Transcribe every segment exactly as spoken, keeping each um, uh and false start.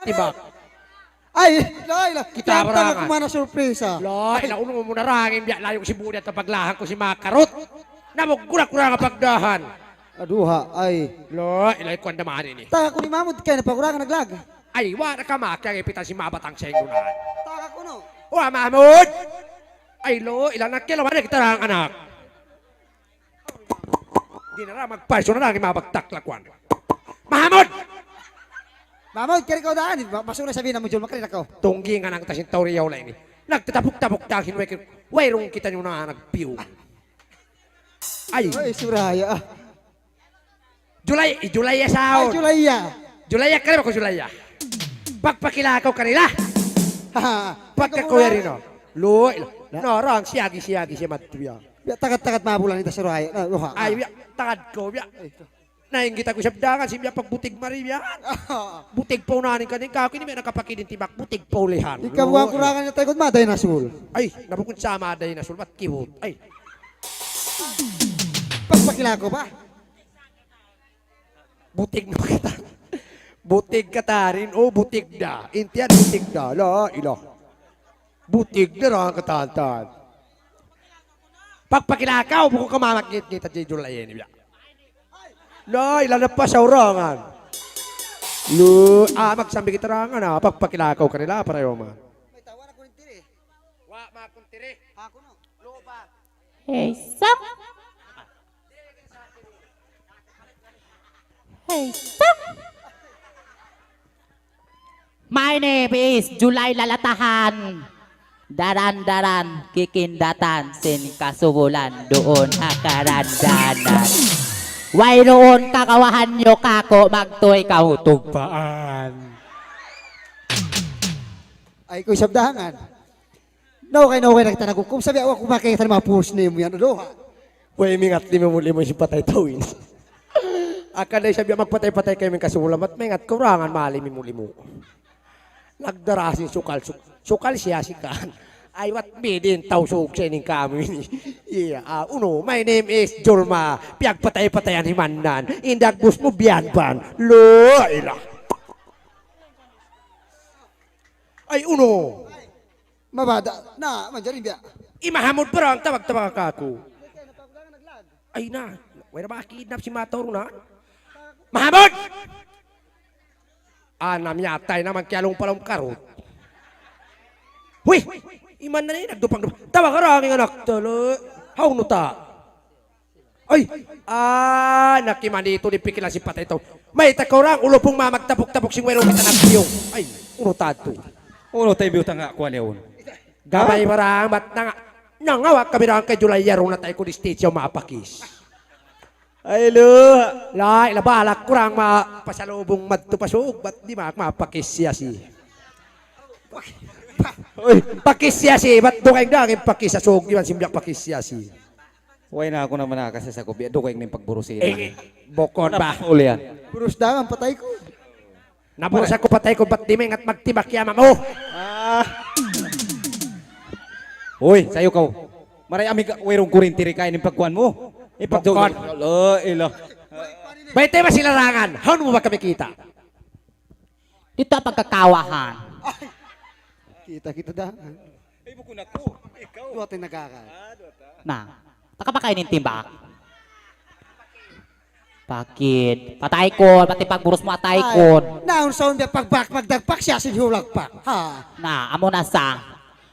Tibak. Ay, laila. Kita' barangan. Kita' barangan. Kumana surpresa. Laila, unu mu na rangin biya' layuk si Buda ta paglahan ku si Makarut. Namugura-gura nga pagdahan. Aduh, ha, ay. Laila, ikuan da man ini. Taka ku ni Mahmud kay na pagurangan naglag. Ay, wa na ka makiagipitan si Mabatang sa ingunan. Taka ku no. Wa, Mahmud! Ay, lo, ilan na kilo, wala kita rang anak. Di na ra magpaiso na lang, mabagtak lakuan. Mahamud! Mahamud, kari kaw daan. Ma-, masuk na sabihin na mu, Jul, makari na kaw. Tunggi nga nang tasin tau riyaw la ini. Nagtatapuk-tapuk dagin, way, wayruun kita nyo na nagpiyo. Ay. Ay, Suraya, ah. Julay, Julaya saon. Ay, Julaya. Julaya, kari ba ku Julaya? Pagpakila kaw kanila. Ha, ha. Pagka kuya rin, oh. Luoy, na, orang, siyagi, siyagi, siya matuya. Biya' takat-takat mabulan ita Suraya. Na, luha. Ay, biya', takat ko, biya'. Ay, ito. Na, ingita ku sabdangan, si biya' pagbutig mari, biya'. Butig pa unahan ka din, kaku ini, biya' nakapakidin tibak, butig pa ulihan. Ikaw, buwan kurangan niya tayo, ma, dinosaur. Ay, nabukun sama, dinosaur, ba't kibut? Ay. Pagpakila ko ba? Butig na kita. Butig ka tarin, oh, butig da. Intian, butig da. La ilah. Butig da ra katan-katan. Pagpakila kaw, bukun ka mamagngit-ngit, Jejul, ay, ini, biya'. La ilah, na pa sa urangan. Lu, ah, magsambi kita rangan, ah. Pagpakila kaw kanila, para yoman. Wa, makuntiri. Hey, sak. Hey, sak. My name is July Lalatahan. Daran-daran kikindatan sin kasubulan duun ha karandanan. Wayruun kakawahan niyu kaku' magtuy kaw tugbaan. Ay, ku isab dahangan. Na okay, na okay na kita naghukum. Sabi, aku makikita na mga post name yan. Ano, ha? Way, mingat lima mu lima si patay tawin. Akan na sabi, magpatay-patay kayo ming kasulamat. Mingat kurangan, mali mi mu limu. Nagdara sin sukal, suk-, sukal siya si kan. Ay, wat bidin tau suk siya ning kami ini. Iya, ah, unu, my name is Julma. Piyagpatay-patayan himanan. Indag bus mu biyan ban. Lo, ila. Ay, unu. Mabada'. Na, manjari biya'. Imahamud parang tabag-tabag aku. Ay na, wala ba kidnap si Mataw na? Mahamud! Ah, namiyatay naman kiyalong palong karot. Huy! Iman na ni, nagdupang-dupang. Tawag ka ranging anak, talo. How no ta? Ay! Ah, nakiman dito di pikilan si patay tau. Mayta' kaw rang, ulupung mamagtapuk-tapuk sing wayruun kita nagpiyong. Ay, unu tatu. Unu tayo biyutang nga, kuwan yaun. Gamay marang, bat na nga. Nangawa' kami rang kay Julay Yaro na tayo ku di stage yaw mapakis. Ay, lo. Lay, labalak kurang ma-, pasalubung madtu pasug, bat di ma-, mapakis siya si. Uy, pakis siya si, bat dugaing daging pakis sa sug, iban simbiyak pakis siya si. Way na aku naman nakasasako, biya' dugaing ning pagburusin. Eh, bukun ba? Ulian. Burus dangan, patay ku. Naburus aku, patay ku, bat di maingat magtibak yama mu? Ah. Uy, sayu kaw. Maray ami ka, wayruun kurinti ri kain ning pagkuhan mu. Ipagdugay. Bukun. La ilah. Bayte ba sila rangan? Hawnu mu ba kami kita'? Dito pagkakawahan. Ay. Kita-kita dangan. Ay, bukun aku. Ikaw. Duwa tayo nagkakal. Ah, duwa ta. Na, taka pa kayo ning timbak. Pakid. Patay kun. Pati pagburus mu atay kun. Ay, naun sa unbi pagbak, magdagpak siya, sinhulagpak. Ha? Na, amu na sa.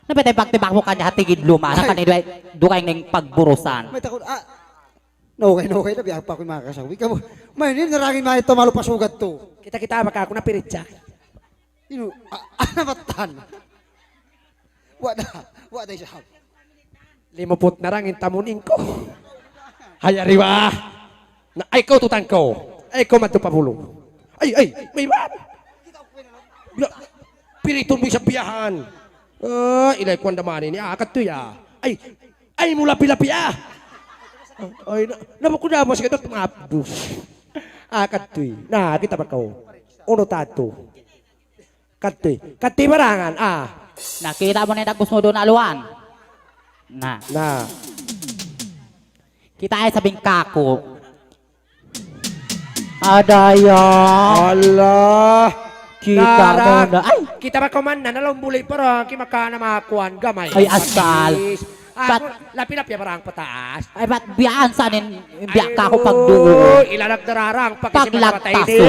Napatay pagtibak mu kanya hatigid luma. Ay. Na kaniduay, dugaing ning pagburusan. May takut, ah. Nukay, nukay na, biya' pa aku makakasawi. Ikaw, may nin narangin maay tumalu pa sugat tu. Kita-kita baka aku napiritsa. Inu, a-, ana batan. Wa da, wa da isab. Limuput na rangin tamuning ku. Haya riwa. Na, ay kaw tutang kaw. Ay kaw madtu pa bulu. Ay, ay, may iban. Bila, piritun mu isab biyahan. Ah, ilay kuwan da man ini. Ah, kadtu ya. Ay, ay, mu lapi-lapi, ah. Ay, na, na, bukun da, mas kita tumabus. Ah, kadtu, eh. Na, kita' ba kaw? Unu tatu? Kadtu, eh. Kadtu, eh, barangan, ah. Nakita' mu na in dagbus mu duun aluan. Na. Na. Kita' ay sabing kaku'. Adaya. Allah. Kita' mu na. Ay! Kita' ba kaw man na, nalaw buli' pa ra, kimaka na makuan gamay. Ay, asal. Bat lapi-lapi pa ra ang pataas. Ay, bat biyaan sa nin, biya' ka aku pagduo. Ila nagdararang pakisimba-tabatay ini.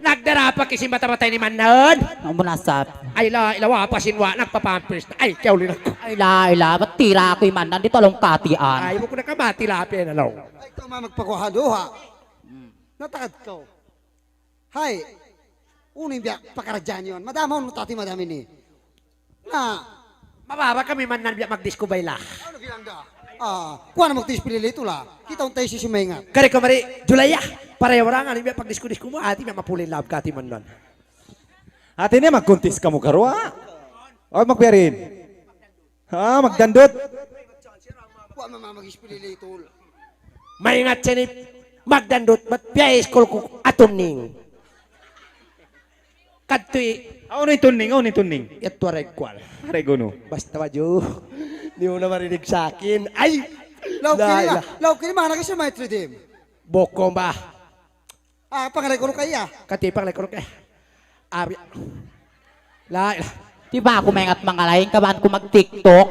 Nagdara pakisimba-tabatay ini manan. Amu na sa. Ay, la, ilawa pa sinwa, nagpapampers na. Ay, kiyaw linak. Ay, la, ila, bat tira aku imanan, di' tolong katian. Ay, bukun na kamati lapi na law. Ay, ikaw ma magpakuha duha. Natakad kaw. Hay, unu in biya' pakaradjaan yan? Madam, unu tati madam ini? Na, mababa kami man nan biya' magdisko bay la. Unu bilang da? Ah, kuwan na magtiis pilili ito la. Kita' unta isi sumayngat. Kari kamari, Julaya, para ya warangan, biya' pagdisko-disko mu, ati biya' mapulin lab kati man nan. Ati niya magkuntis kamu karuwa. O, magbiyarin. Ha, magdandut. Wa' mamamagis pilili tul. Maingat siya ni magdandut, bat biya' iskul ku atuning. Kadtu i. Aw, unu in tuning, aw, unu in tuning. Yadtu aray kuwan. Aray gunu. Basta baju. Di' mu na marinig sa akin. Ay! Law kini ma, law kini ma, nagkasya may tridim. Boko ba? Ah, pangalay ku kaya. Kati pangalay ku kaya. Abi. La, la. Di' ba aku maingat mangalain, kabaan ku mag-TikTok?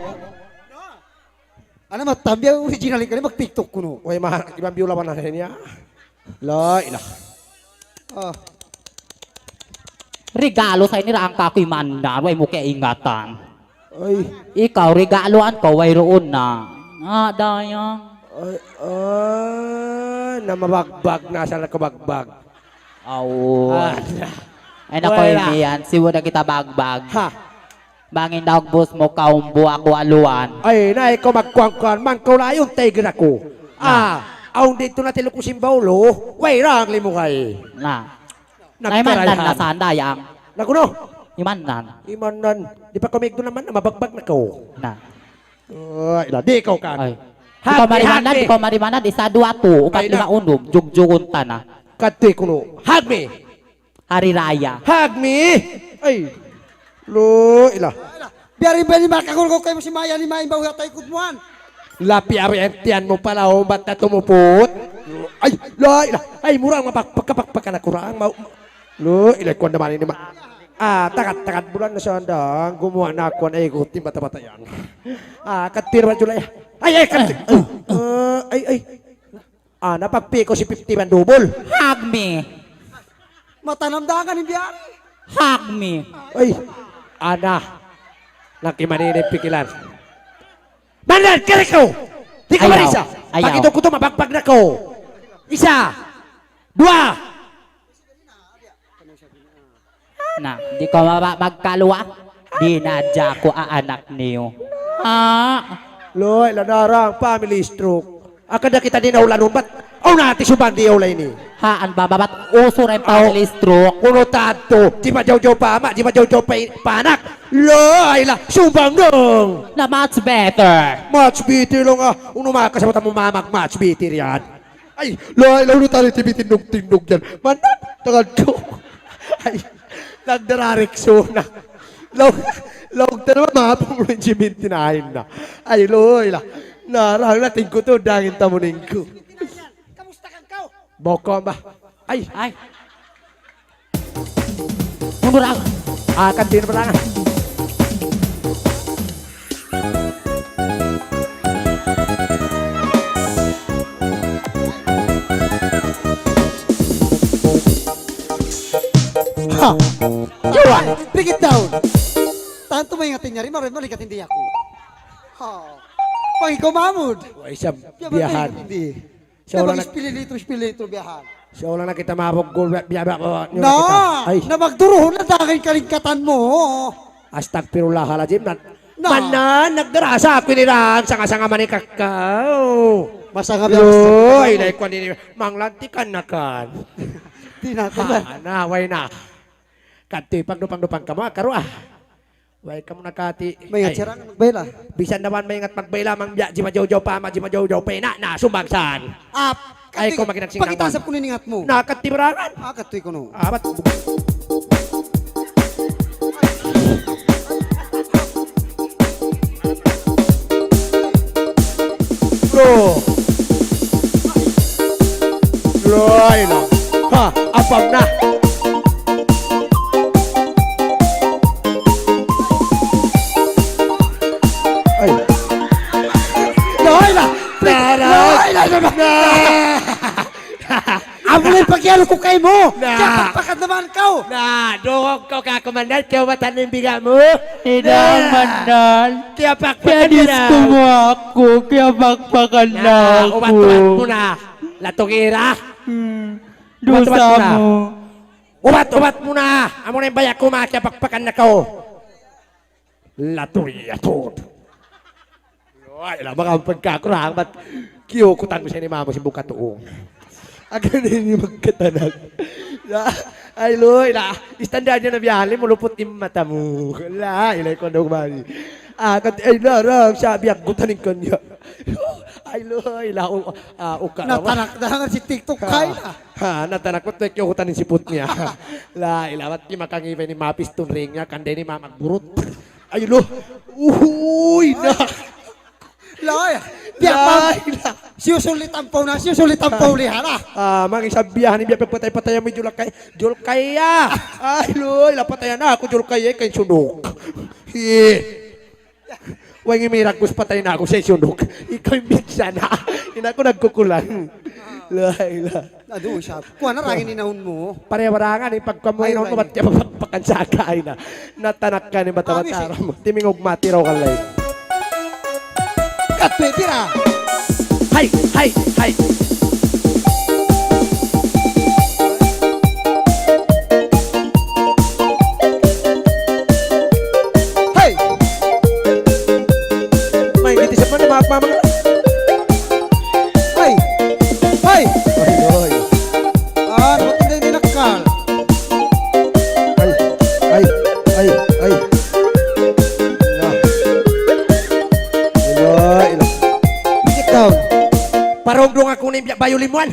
Ano, matambi ang original ka, mag-TikTok kunu'. Way, ma, ibang biyu lawan na niya. La, ila. Ah. Regalo sa ini, raan ka aku imanan, way mu kaingatan. Ay. Ikaw, regaluan ko, wayruun na. Ah, dayang. Ay, ah, na mabagbag na, asal nakabagbag. Aw. Ah, na. Ay, nako, wala. Ini yan, sibu na kita bagbag. Ha. Bang in daw boss mu, kaumbu aku aluan. Ay, na, ikaw magkuan-kuan, man kaw layun, tiger aku. Na. Ah, awn dito na tiluku simbaw, lo. Way, rang limugay. Na. Nagkarayahan. Naimanan na sanda yang. Naku, no? Imanan. Imanan. Di' pa kami igdo naman na mabagbag na kaw. Na. Ay, la, di' kaw kan. Ay. Di' kaw marimanan, di' kaw marimanan, isa, duwa, tu, upat, lima, unum, jugjugun ta na. Kati kunu'. Hag mi. Hari Raya. Hag mi. Ay. Lo, ila. Biya' rin ba ni makakul ko kayo si Maya ni Maimbaw yata ikut muhan. Lapi ari ang tiyan mu pala, umbat na tumuput. Ay, la, ila. Ay, murang mapakpakapakpakan aku rang. Mau, lo, ila, kuwan naman ini, ma. Ah, takat-takat bulan na siya, andang. Gumuwa' na aku, na ikut, timba-timba yan. Ah, katir ba, Julay? Ay, ay, katir. Ah, ay, ay. Ana, pagpiko si fifty man double. Hag mi. Matanam dagan in biyari. Hag mi. Ay, ana. Nakimanini pikilan. Mandan, kiri ko. Di' ka marisa. Ayaw. Pag ito ko ito, mabagbag na ko. Isa. Dua. Na, di' kaw maba-, magkaluwa. Dinadja ku a anak niyu. Ah. Loy, lanarang, family stroke. Akad na kita di' na ulanun, bat aw nati subang di' ulay ini. Haan ba, babat uso rin family stroke. Kuno tanto, di' majawjaw pa ama', di' majawjaw pa in-, pa anak. Loy, la, subang dong. Na much better. Much better lang, ah. Unu makasabot mu mamag much better yan. Ay, law, law, law, tali, tibi, tindug, tindug yan. Mandan, tagad ko. Ay, nagdararik suna. Law, law, tanaw, mapung lu jimin tinahin na. Ay, law, la. Narang na tingko to, dangin tamuning ko. Kamusta kan kaw? Boko ba? Ay. Ay. Mundur ako. Ah, kantin pa lang. Ha! Yawa! Break it down! Tantu maingat in yari, maroy malikat in di aku. Ha! Pangiko Mahmud! Wa isab biyahan. Biyahan. Siya ulang na, ispililitro, ispililitro biyahan. Siya ulang na kita mabugul, biya-, biya-, biya-, biya-, na kita. Ay. Na magduruhon na dagay kalingkatan mu. Astagfirullahaladzim, nan. Na. Manan, nagdarasa aku ini lang, sanga-sanga manikakaw. Masanga biya-, Loy, astagfirullah. Ilay ko nini, manglantikan na kan. Di na, di na. Ha, na, way na. Kadtu, pagdupang-dupang kamu, ah, karu, ah. Way kamu nakati. Maingat siya rang magbayla. Bisan naman maingat magbayla, mang biya', di' majawjaw pa, ma-, di' majawjaw pa, na, na, sumbagsan. Ap, ay, kati, ko makinagsinang pakitasap man. Ko niningat mu. Na, kati barangan. Ah, kati ko no. Abat. Bro. Loy na. Ha, apam na. mu. Na. Kiyapakpakan na man kaw. Na, dungug kaw ka, Komandan, kiyawatan in biga mu. Ilang Na. Mandan. Kiyapakpakan na. Kiyadiskumu aku, kiyapakpakan na Na, aku. Ubat-ubat mu na. Latung ira. Hmm. Ubat-ubat mu na. Dusa mu. Ubat-ubat mu na. Amu na in baya' ku, ma, kiyapakpakan na kaw. Latuya tuud. Ay, la, manga pagkakurang, bat kiyukutan mu siya ni mamu sin buka tuong. Agan ini magkatanak. La, ay, Loy, la, istandar niya na biya' ini, muluput in mata mu. La, ilay ko daw bali. Ah, kat-, ay, la, rang, siya biya' gutan in kanya. Ay, Loy, la, u-, ah, uka, Natanak na nga si TikTok Ha. kay na. Ha, natanak mu, tuwek yung utan in siput niya. La, ila, bat di makangiba ini mapis tunring niya, kanda ini mamagburut. Ay, lo. Uhuy, na. La, ya. Biya' La, pa. ila. Siyusulit ang pauna, siyusulit ang Ha. pauli, ha, la. Ah, mangisab biya' ini, biya' pagpatay-patay mu, Julkay. Julkay, ya. Ay, lo, ila, patayan na aku, Julkay, eh, kay sunduk. Hi. Way ngi' miragus, patay na aku sa sunduk. Ikaw in bigsa na. In aku nagkukulang. La ilaha. Adu, isab. Kuwan na rangin in naun mu. Pare, warangan, in pagkamu Ay, in naun mu, right. bat kaya mapagpakan sa kain na. Natanak ka ni bata-bata Angis, eh. Ram. Timingog mati raw ka lay. Katwe, tira. Hay, hay, hay. Hey! May ngiti sa pa na, mga pamang-, Hey! Hey! Oy, oy. Ah, ba't hindi nilakal? Ay, ay, ay, ay. Ila. Ila, ila. Sit down. Parungdung aku ni biya' bayu limuan.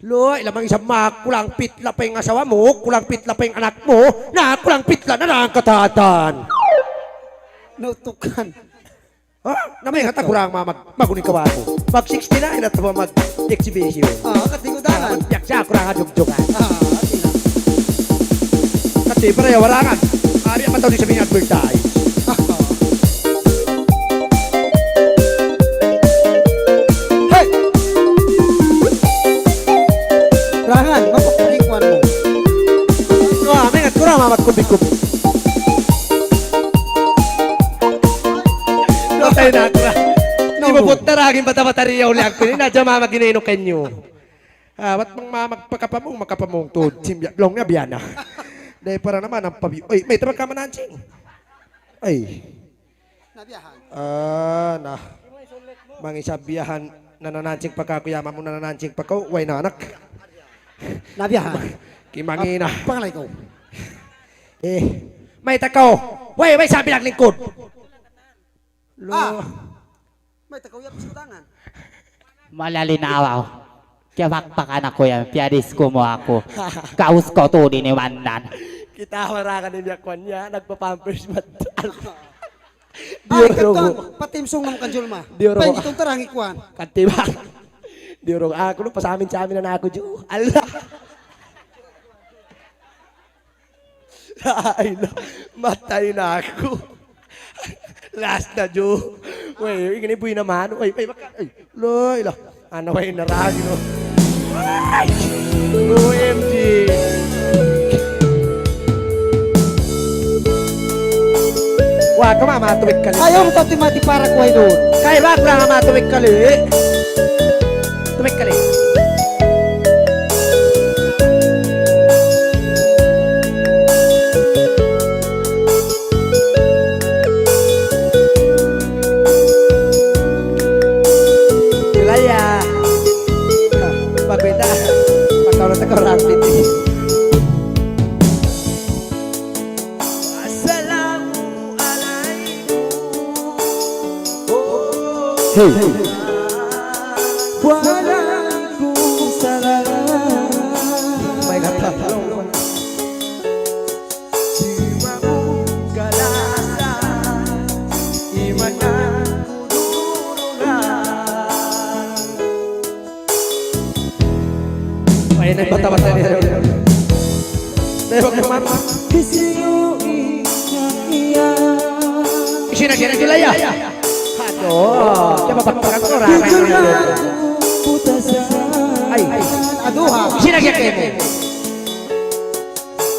Lo, ila mangisab ma, kulang pitla pa in asawa mu, kulang pitla pa in anak mu, na kulang pitla na lang kataatan. Nautukan. Ha? Na may hata kurang ma-, mag-, maguning kawa ko. Mag sixty-nine at ba mag-exhibition? Ah, kati ko dalan. Yak siya, kurang adugdugan. Ah, kati na. Kati, para ya warangan. Ari ang mataw di sabihin advertise. Hey! Rangan, mapapalikuan mu. Wah, mengat kurang mamat kubik-kubik. Patay na aku na. No. Di ba, puta, ragin bata-bata riya uli aku ini, na jama maginaino kanyo. Ah, wat mang mamagpakapamung, makapamung tuud. Simbya, long na biyana. Dahil para naman ang pabi-, oy, may tabag ka manansing. Ay. Nabiyahan. Ah, na. Mangisab biyahan, nananansing pa ka, kuya, mamu nananansing pa ka, way na anak. Nabiyahan. Kimangina. Ah, pangalay ko. Eh, may takaw. Way, way, sabi lang lingkod. Lo. Ah. May takaw yan, pisudangan. Malalinaw. Kiyapakpakan aku yan, piyadiskumu aku. Kaus ko tu di ni Mandan. Kita' warakan ini akuan niya, nagpa-pampers matal. Ay, Diyuro ko. Katon, patimsung namu kan Julma. Diyuro ko. Pwede itong tarangi kuan. Katiba. Diyuro ko. Aku lu, pasamin-samin na aku, Ju. Allah. Ay, na. Matay na aku. Last na, Ju. Uy, ingin ibuhi naman. Uy, uy, baka, uy. Loy, lo. Ano ba yung narag, no? Ay! O M G! Wa ka, mama, tumik ka li. Ayaw mu pati mati para kuway doon. Kay ba, kurang mama, tumik ka li. Tumik ka li. Laya. Pagkita. Pagkaroon sa karapit. Assalamu alaikum. Hey. Wa alaikum salam. May natatanong. Ay, na, bata-bata niya. Tayo, wag naman. Isinagyan na sila, ya. Aduh. Kaya mapagpakan ko, rara. Ay. Aduh, ha. Isinagyan kayo mo.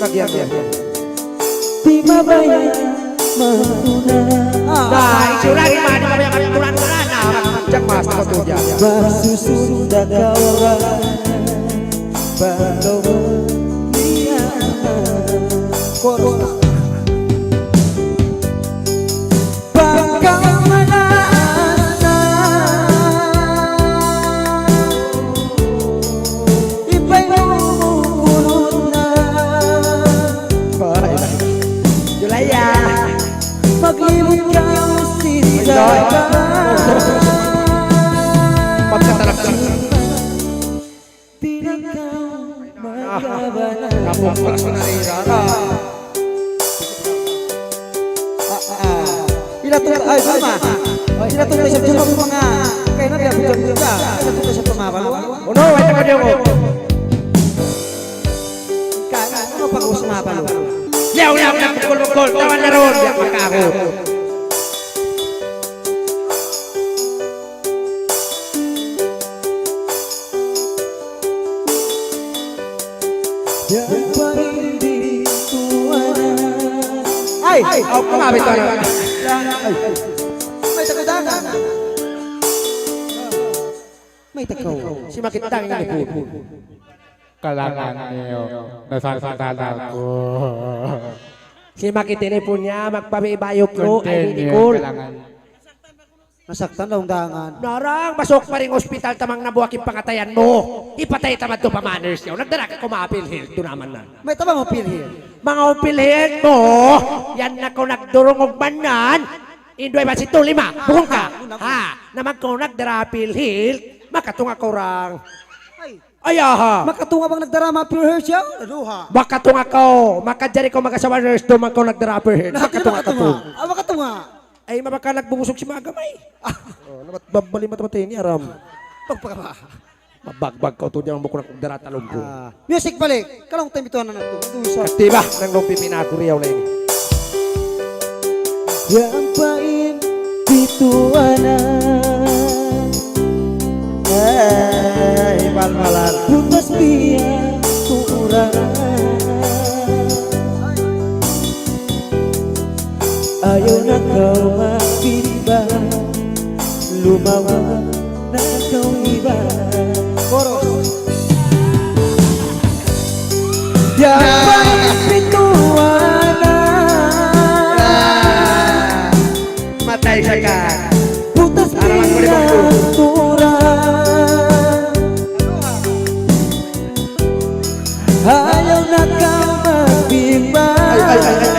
Kagiyan, kagiyan. Di' mabaya' magtuna. Na, issue lagi, ma, di' mabaya' magtuna-tuna na. Diyan, mas, patuloy. Pagsusun da kaw ra, pagkaw niya. Chorus. Pagka manaas na, ipay mu kunut na. Ay, Julaya. Maglimut ka, Ay, Julaya. Pagkatalak siya. Di' na kaw magkabana. Napuklas na rin, ah. Ah, ah, ah. Ila tu, ay, sama. Ila tu, sa mga, kaya na, biya', biya', biya'. Ila tu, sa mga, ano? Uno, ay, taka niyo ko. Ika, ano pa ko sa mga palo? Yaw, yaw, yaw, bukol, bukol. Tawan na ron, yaw, makaako. Yan pa in di tuwanan. Ay! Ay! Aw, kumabit ka na. Ay! Mayta' kaw dangan? Mayta' kaw? Simakit dangan ini po. Kalangan niyo, nasasaktan ako. Simakit ini po niya, magpabibayok ko, ay, Continue, ridicule. Kalangan. Nasaktan daw in dangan. Narang, masuk pa rin hospital, tamang nabuwak in pangatayan mu. Ipatay tamad tu pa manners niya. Nagdara ka ku ma-PhilHealth, tu naman na. Mayta' ba mu PhilHealth? Manga PhilHealth mu, yan na ku nagdurungug manan. Induay ba si Tuli ma? Bukun ka. Ah, una ko. Ha, naman ku nagdara PhilHealth. Makatunga' ku rang. Ay. Ay, aha. Makatunga' bang nagdara ma-PhilHealth siya? Aduha. Makatunga' kaw. Makajari kaw mag-asawa nurse, duman kaw nagdara PhilHealth. Na, makatunga' kaw. Makatunga'. Ah, makatunga'. Ay, mabaka nagbungusog si Maga, may. Ah. Oh, nabat-, babali mata-mata ini, aram. Pagpagama. Mabagbag kaw tu, di' mu ku nagdara talumpu. Ah. Music balik. Kalang time ito na nato. Ito isa. Katiba, nang lumpi pinakuriyaw na ini. Yan pa in di tuwanan. Ay, balbalan. Butas biya' turan. Ayaw na kaw magbimbang. Lumawa na kaw iba. Chorus. Yan. Pituwanan. Yan. Matay sa ka. Butas pinaturan. Ayaw na kaw magbimba. Ay, ay, ay, ay, ay.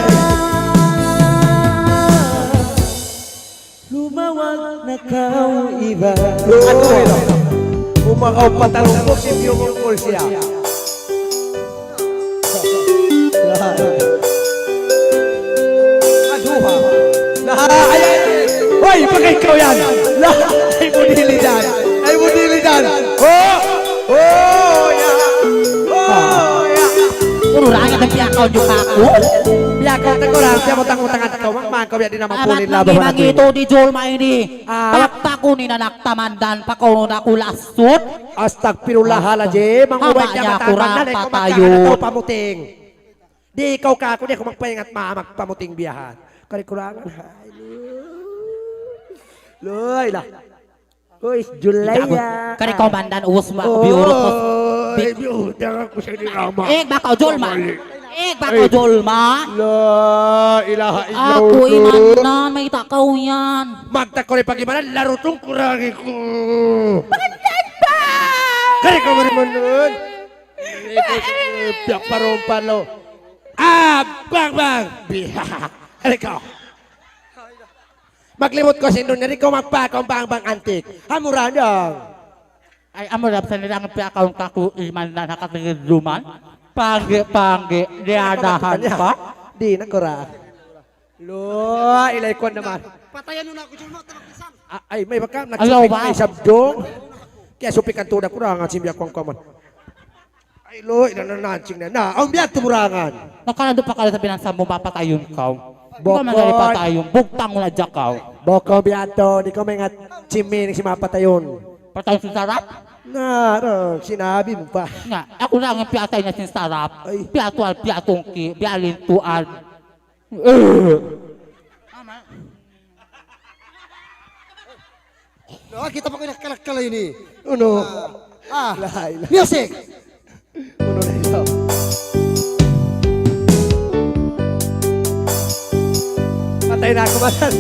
Lumawag na kaw iba. Aduh, ino. Umakaw patalong ko, si Pio Mongkol siya. Aduh, ha. Ay, ay, ay. Hoy, baka ikaw yan. Ay, budili dyan. Ay, budili dyan. Oh! Oh, yeah. Oh, yeah. Kurang na piyakaw nyo pa aku. Piyakaw na kurang. Siya mo tangutang at ikaw. Mangkaw yan, di naman pulin laban. Amat lagi mangitu di Jolma ini. Ah. Takta ku ni nanak tamandan pa ku na ku lasut. Astagfirullahaladzim. Mangubay ka mata. Haba niya kurang patayo. Pamuting. Di ikaw ka aku, di aku magpaingat ma-, magpamuting biyahan. Kari kurangan. Ay, Loy. Loy lah. Uy, Julaya. Kari komandan Usma, biurut ko. Ay, biurut ako sa ni Rama. Eh, baka Jolma. Eh, baka Jolma. La ilaha illallah. Aku iman na, may takaw yan. Magtakuri pag-imanan, larutong kurangi ko. Pandan pa! Kari ka marimanan. Eh, piyak parumpan lo. Ah, bang, bang. Biha. Kari ka. Maglimut kaw sin dunya, di' kaw magpakaw bang-bang antik. Amu ra dong. Ay, amu ra, sa nila ang piyakaw kaku' iman na nakatingin duman. Panggi-panggi, diyadahan pa. Di' na kura. Lo, ilay ko naman. Patayan mo na ako, Jun, mo, tabak pisan. Ah, ay, may baka, ayaw ba? Nagsupik na isab dong. Kaya supik ang tuda, kurangan, simbiyak kong kaman. Ay, Loy, na, na, na, ching na, na, ang biyak tumurangan. Nakalandu pa ka sa binansa mu, mapatayon kaw. Di' ka man gali patayon, bugtang na dya kaw. Boko biya' to, di' ko maingat chimining sin mapatayon. Patayon sin sarap? Na, ro, sinabi mu pa. Nga, aku na ang piyatay na sin sarap. Ay. Piyatual, piyatungki, biyalintuan. Eh. No, kita pa ko nakalakala ini. Uno. Ah. Ah. Lahay, lahay. Music. Uno na ito. Patay na aku, masan.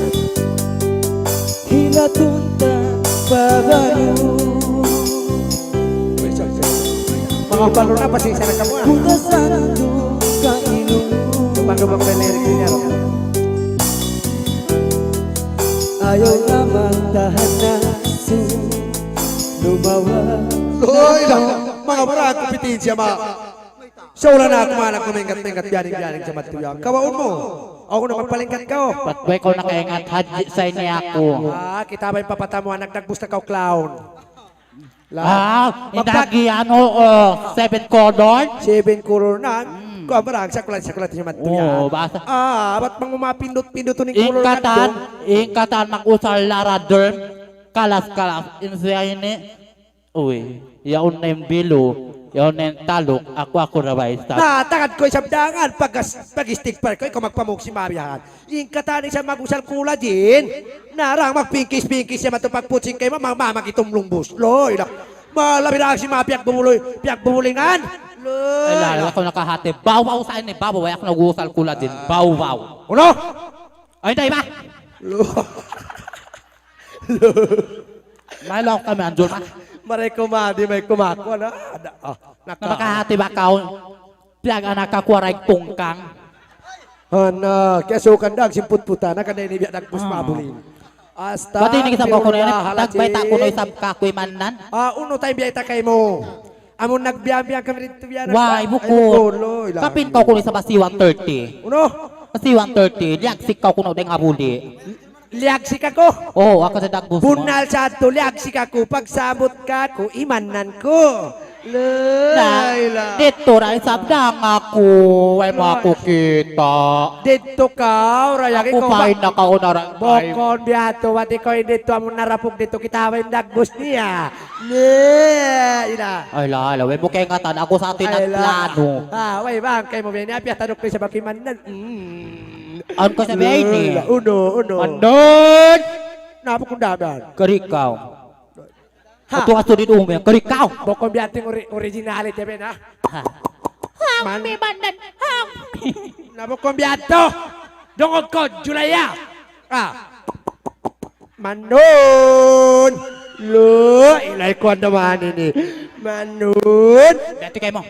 Hilatun ta pabalu. Uy, sorry, sorry. Manga palu na, pasensya na kamu, ah. Butasan tu kailu. Bago magpilirik niya, no? Ayaw na magtahan na su lumawa. Hoy, lang, manga barako, pitin siya, ma. Sa ulan na aku, manak, mamingat-mingat, biyaning-biyaning sa matuya. Kawaun mu. Aku na magpalingkat kaw. Ba't ba ikaw nakaingat, Hadji, sa ini aku? Ah, kita ba in papatamu, anak, nagbusta kaw, clown? Ah, magpag- indagi, ano, oh, seven color? Seven color na. Hmm. Kuwan, barang, sakulat, sakulat, siya matuya. Oo, basa. Ah, ba't mang umapindot-pindot ning color na to? Ingkatan, ingkatan, mag-usal larader, kalas-kalas, insiya ini. Uy, yaun na in bilu, yaun na in taluk, aku, aku ra ba isab. Na, tagad ku isab dangan, pag-, pag-istigpar ku, ikaw magpamuk sin mabihan. In katan isab mag-usal collagen. Na, rang magpingkis-pingkis siya matu pagputing kaymu, ma-, ma-, magitum lumbus. Loy, la. Malabi ra sin manga piyagbubuloy, piyagbubulingan. Loy, la. Ay, la, aku nakahati. Baw-baw sa ini, baw-baw. Way aku nag-usal collagen. Baw-baw. Unu? Ay, di' ba? Lo. Lo. May lawak kami, Anjol, ma. Maray kumadi, may kumakuha na. Ada, ah, naka- Nakahati ba kaw? Piyag-anak aku, aray tungkang. Ana, kiyasukan da, simput-puta na, kada ini biya' nagpus mabuling. Astagfirullahaladzim. Pati ini kita bawa kuno yan, tagbayta' kuno isab kaku' imanan. Ah, unu tayo biya' ita kaymu? Amun nagbiyan-biyan kami didtu biya' na. Way, bukun. Kapin kaw kuno isab C one thirty. Unu? C one thirty, liyagsik kaw kuno dayng ha buli. Liyagsik aku? Oo, aku sa dagbus mu. Bunnal sa tu, liyagsik aku, pagsabut kaku', imanan ku. Lay, la. Didtu ra isab dang aku, way mu aku kita'. Didtu kaw, rayagi kaw. Aku pa in nakauna ra. Bukun biya' tu, wati kaw in didtu, amun narapuk didtu, kita' way in dagbus niya. Lay, la. Ay, la, la, way mu kaingatan, aku sa tu in nagplano. Ah, way bang kaymu biya' ini, apiya tanuk ni sa bakimanan. Mm. Awn ku sa biya' ini. Lay, la, unu, unu. Andun! Na, bukun daban. Kari kaw. Ha. Atu asu di dumi, kari kaw. Bukun biya' ting ori-, originality, ben, ha? Ha. Man- Hampi bandan. Ham. Na, bukun biya' tu. Dungug ku, Julaya. Ah. Manun. Lu, ilay ku andaman ini. Manun. Dati kamu.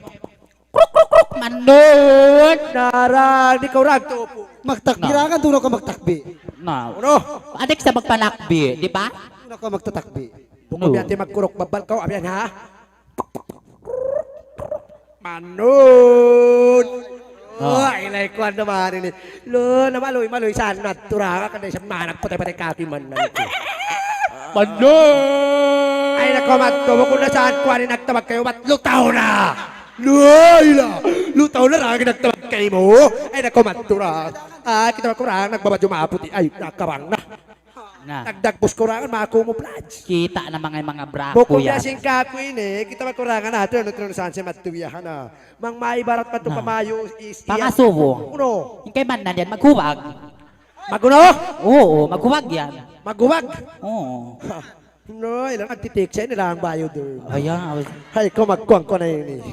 Kruk, kruk, kruk, mandun. Narang, di' kaw ragtupu. Magtakbi. Na. Rangan, tuno ka magtakbi. Na. Uno. Adik sa magpanakbi, di ba? Tuno ka magtatakbi. Bukun biya' ti magkuruk babal kaw, abiyan ha? Mandun. Na. Oh, ilay ku andaman ini. Lu, na maluy, maluy, saan na, turaga ka na isab manag, patay-patay kaki man na ito. Mandu! Ay, nako, madtu, bukun na saan ku ani nagtabag kaymu, bat lutaw na! Lu, ila! Lutaw na, ragi nagtabag kaymu. Ay, nako, madtu ra. Ah, kita' ku ra, nagbabadju maputi. Ay, nakabang na. Na. Nagdagbus ku ra, maku mu, plaj. Kita' na manga, manga braku yan. Bukun biya' sin kaku' ini, kita' ba ku ra, na, atu, anu, atu, saan siya madtu biya' ha na. Mang may barat pa tu. Na. Pamayu is, iyan. Pangasubu. Uno. In kayman na yan, maghubag. Mag-uno? Oo, maghubag yan. Maghubag? Oo. Ha. No, ilang nagtitik siya, nilang bayo doon. Ayan, awas. Hay, kumagkuang ko na yun eh.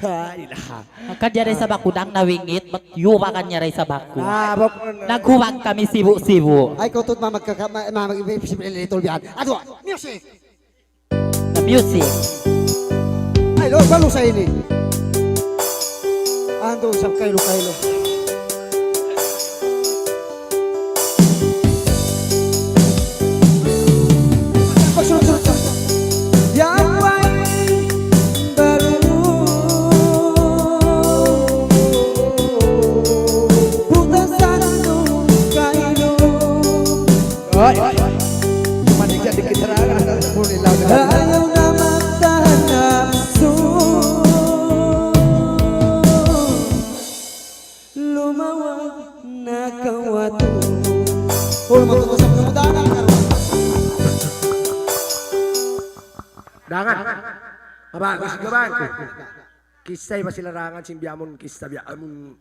Ha, ila. Ang kanya rin sa bakudang nawingit, ba't yuwa kanya rin sa baku? Ah, bak- Naghubag kami sibu-sibu. Ay, kutut, ma-, magkaka-, ma-, ma-, mag-, mag-, mag-, little bit. Ato, music! The music. Ay, lo, balu sa ini. Ando, isang kailo-kailo. Pagsunod-sunod sa. Yan ba'y baru? Butas sa nung kailo. Ay, ay. Manig yan, dikit na lang. Huli lang. Ayaw na magtahan na puso. Lumawag na kawatu. Oh, matuto sa mga dangan, karuan. Dangan. Aba, gusto ka ba? Kissa iba sila rangan sin biya' mun, kissa biya' mun.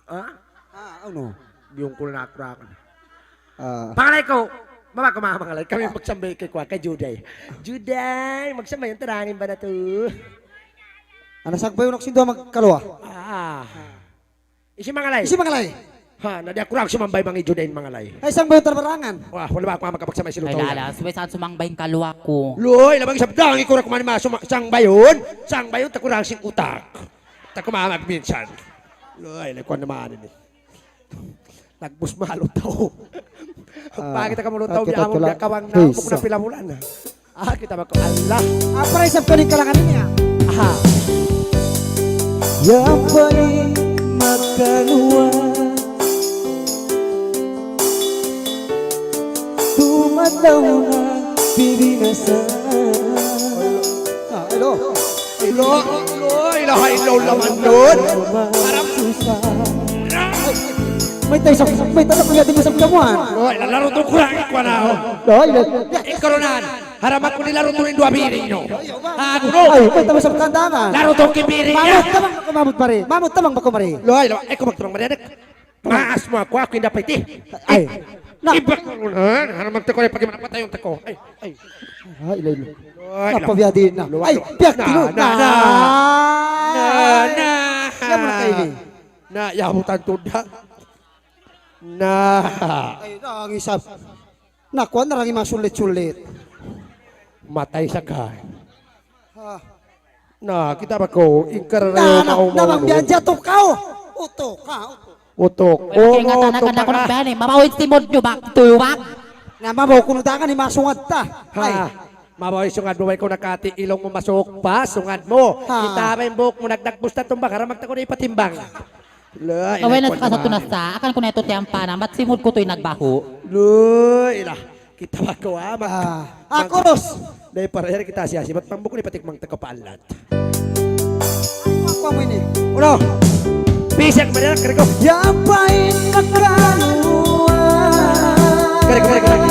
Ha? Ah, ano? Biyungkul na aku rangan. Ah. Pangalay ku, mama ku, mama, pangalay. Kami magsambay kay kuwan, kay Juday. Juday, magsambay yan, tarangin ba na tu? Ana, sagbay unak sin duwa magkaluwa. Ah. Isi mangalay. Isi mangalay. Ha, na di' aku rang sumambay bang i Juday in mangalay. Ay, sangbayon ta barangan. Wah, wala' ba aku makapagsamay si Lutaw yan? Ay, lala, subay saan sumangbay in kaluwa ku. Luy, labang isab dang, ikaw ra kuman ma-, suma-, sangbayon. Sangbayon, takurang sing utak. Taku mamag minsan. Luy, lakuan naman ini. Nagbus malu tau. Ah, pagkita kamu lu tau, kita biya' mu, tula. Biya' kawang na, Hey, bukun na sa. Pila bulan na. Ah, kita' ba ku, Allah. Apa isab kaw in kalangan ini, ah? Aha. Yan ba'y magkaluwa? Dumadaw na bibinasa. Ah, hello. Hello, hello, ilaha illallah, mandun. Haram. Mayta' isab, mayta' na kuya di' isab kamuan. Hello, ila larutu' ku ra, ikuan na, oh. Hello, ila. Ikarunan. Haram aku nilarutu' in duwa piring niyu. Aku, no. Ay, mayta' isab kandangan. Larutu' ku in piring niya. Mamut tabang ba kaw, mamut pare. Mamut tabang ba kaw, pare. Hello, ila, ikaw magtabang, pare, anak. Maas mu aku, aku in dapat, eh. Ay. Na. Ibak mu na, ha? Haram magtako, pag-iman, patayon tako. Ay, ay. Ah, ila, ila. Ay, ila. Apa biya' diin na? Luwa, ay, luwa. Biya' na, tinud na, na. Na, na. Na, na. Yan mu na kayo ini. Na, yabutan tuda. Na. Ay, na, ang isab. Na, kuwan na lang yung mga sulit-sulit. Matay sa ka. Ha. Na, kita' ba kaw, ingkar na, na, na, na, bang biyan siya, tukaw. Utok, ha, utok. Utok. Well, kaya nga, utok, tanak-tanak ka. Ko na ba yan, eh? Mabaw in simod niyu, bak-, tuyuwak. Na, mabaw kunu' dagan, eh, masungad ta. Ha. Ay. Mabaw in sungad mu, way kaw nakati, ilong mu masuk pa, sungad mu. Ha. Kita' ba in buhuk mu, nagdagbus na tumbang, haram magtako na ipatimbang. Luy, kaway na sa kasatunas sa, akan ku na ito tiyampanan, bat simud ku tu'y nagbahu. Luy, ila. Kita' ba kaw, ah, mag-, ah, mag-, kuros. Dahil para yan kita siya, sibat pang bukun ipatik mang takapaalat. Ay, apa mo ini? Uno. Pisag mo na, kari ko. Yan ba'y magkaluwa? Kari ko, kari ko, kari ko.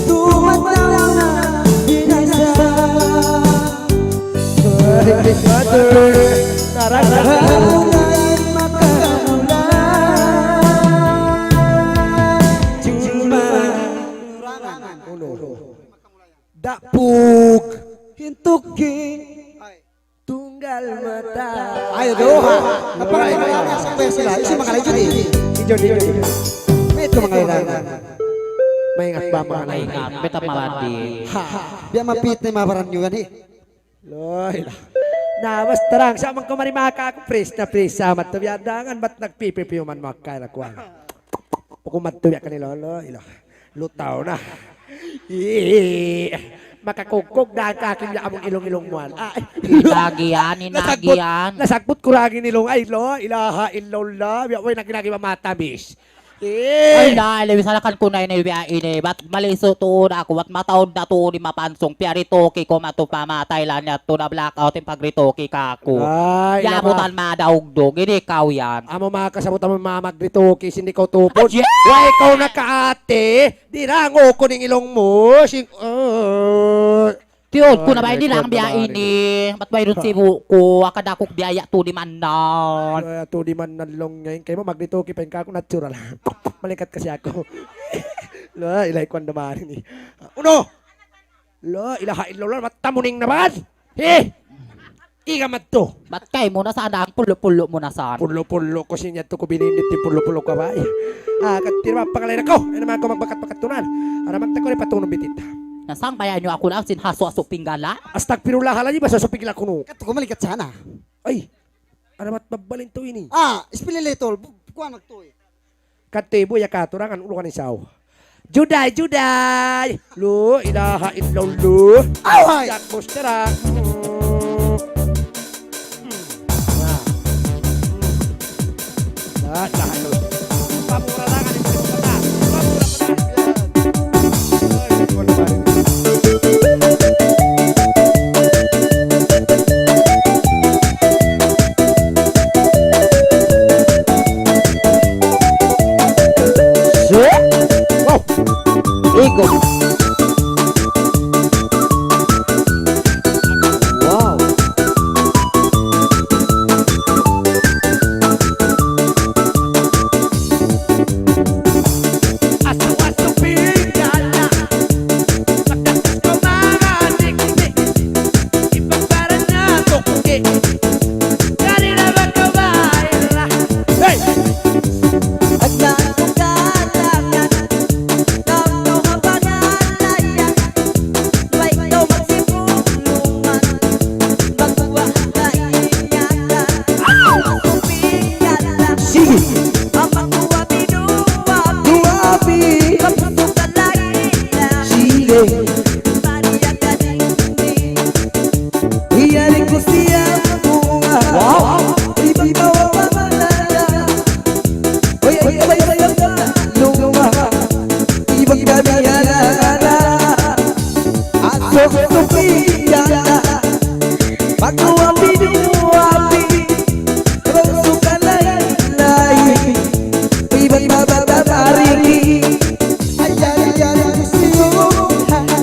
Dumadaw na binasa. Tarang, tarang. Ako na'y makamula. Dapug. Hintuki. Tunggal mata. Ayu, duha. Kapag wala' na sa' sila, isi manga lain jud. Ijud, ijud. Mayta' manga lain. Maingat ba manga lain? Maingat, beta maladi. Ha, biya' mapit na in manga baran niyu yan, eh. Loy, la. Na, mas tarang sa' man kumari maka aku, pres na pres sa' mat tu biya' dangan, bat nagpipipiuman maka na kuwan. Pagka madtu biya' kanila, la, ila. Lutaw na. Ii. Makakugkug da ka akin ya among ilung-ilung muan. Ah, in agi yan, in agi yan. Nasagbut ku ra in ilung. Ay, la ilaha illallah. Biya' way nagin-agi mamata, bis. Ii. Ay, la, la, misalakan ku na ini, biya' ini. Bat malisu tuud aku, bat mataud na tuud in mapansung. Piyaritoki ku matu pamatay la niya tu na blackout in pagritoki kaku'. Ay, la, butan madaugdug. Ini ikaw yan. Amu makasabutan mu mamagritoki, sin di' kaw tupud. Ajay! Way kaw nakaati, dirangu ku in ilung mu, sin-, uh. Tiyud ku na ba ini lang biya' ini. Bat wayruun sibu' ku, akad aku biya' ya tu di' manan. Ay, tu di' manan laung niya. In kaymu magritoki pa in kaku' natural. Malingkat kasi aku. La, ilay ku anda mari ni. Unu? La ilaha illallah, mata muning na ba? He! Ika madtu. Bat kaymu na sana, ang pulo-pulo mu na sana. Pulo-pulo ku sinya tu ku binindit di pulo-pulo ku ba? Ah, katirma pangalay na ku. Ina man ku magbakat-bakat tunan. Araman ta ku di patunong bitit. Nasang baya' niyu aku lang sin hasu-hasu pinggala? Astagfirullahaladzim, hasu-hasu pinggala kunu'. Katu' ku malikat sana. Ay, aramat babbalin tu ini. Ah, ispilili tol. Bu-, kuwan magtuy. Katibu ya katurangan ulukan isaw. Juday, juday. La ilaha illallah. Away. Yak mustara. La ilaha illallah. Pamuralangan itu kata. Pamuralangan. Wow. Ego. Wow. Asu-asu pinggala, pagkatapos ko mangadik-dik, ipaparan na tuki. Dari na ba kabayan? Hey! Sige. Duwa pi. Sige.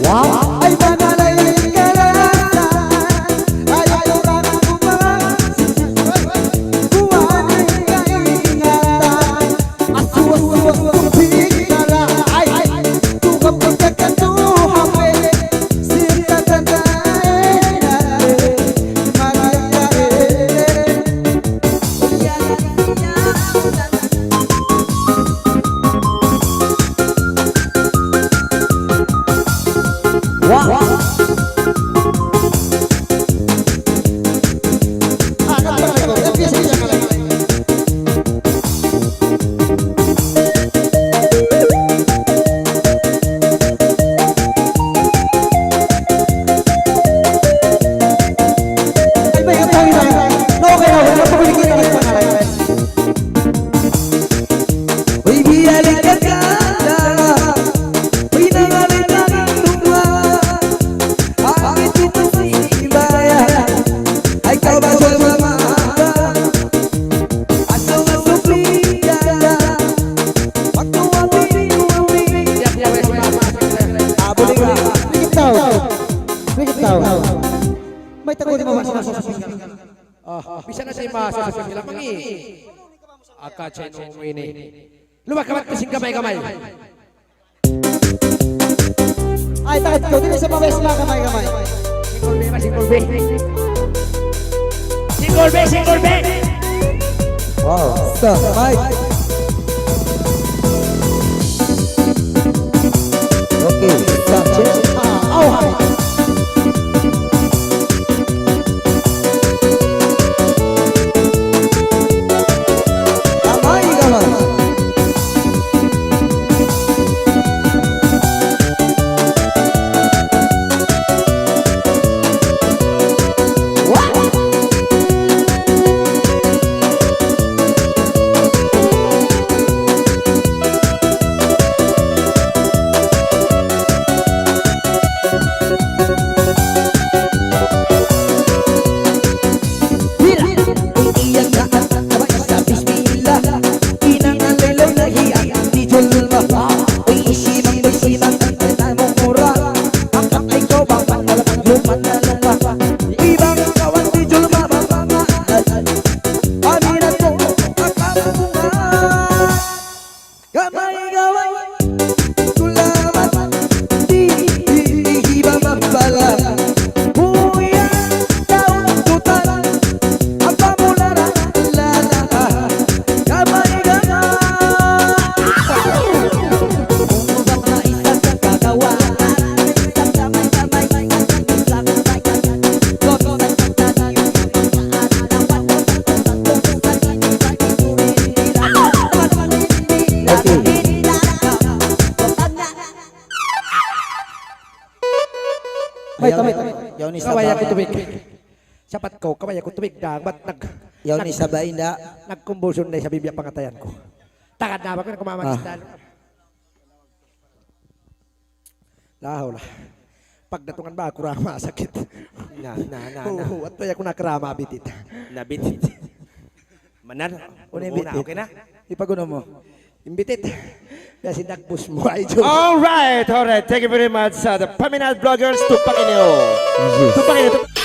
Wow. Wow. Ah, buli ka. Buli ka tau. Buli ka tau. Mayta' kaw di' mabasa-basa? Ah, bisan na siya mabasa-basa sila mangi'. Aka chay nung ini. Lumakad ka sin gamay-gamay. Ay, takit ko. Dili sa mabes na kamay-kamay. Single B ba? Single B. Single B, single B. Wow. Sa mic. Okay, sa check. Ah, oh, hi. Kamay-kamay. Gamay-gamay, sulamat, di, di, di, di, ba, ba, ba, la. Buya, daun, tutan, apa mula, la, la, la, la. Gamay-gamay. Okay. May tamit. Yaun isab. Kabaya' ku tubig. Sapat kaw, kabaya' ku tubig da. Bat nag-, yaun nag-, isab, inda. Nagkumbulsyon da isab in biya' pangatayan ku. Tagad na ba ku na kumamagis. Ah. La hawla. Pagdatungan ba aku rama sakit. Na, na, na, na. Oo, at kaya ku nakarama bitit. Na bitit. Manar, unu in una, bitit? Okay na? Ipag-unu mu. In bitit. Biya' sin dagbus mu, ay, joke. All right, all right. Thank you very much sa the Paminal Vloggers. Tupakin niyu. Yes. Tupakin niyu.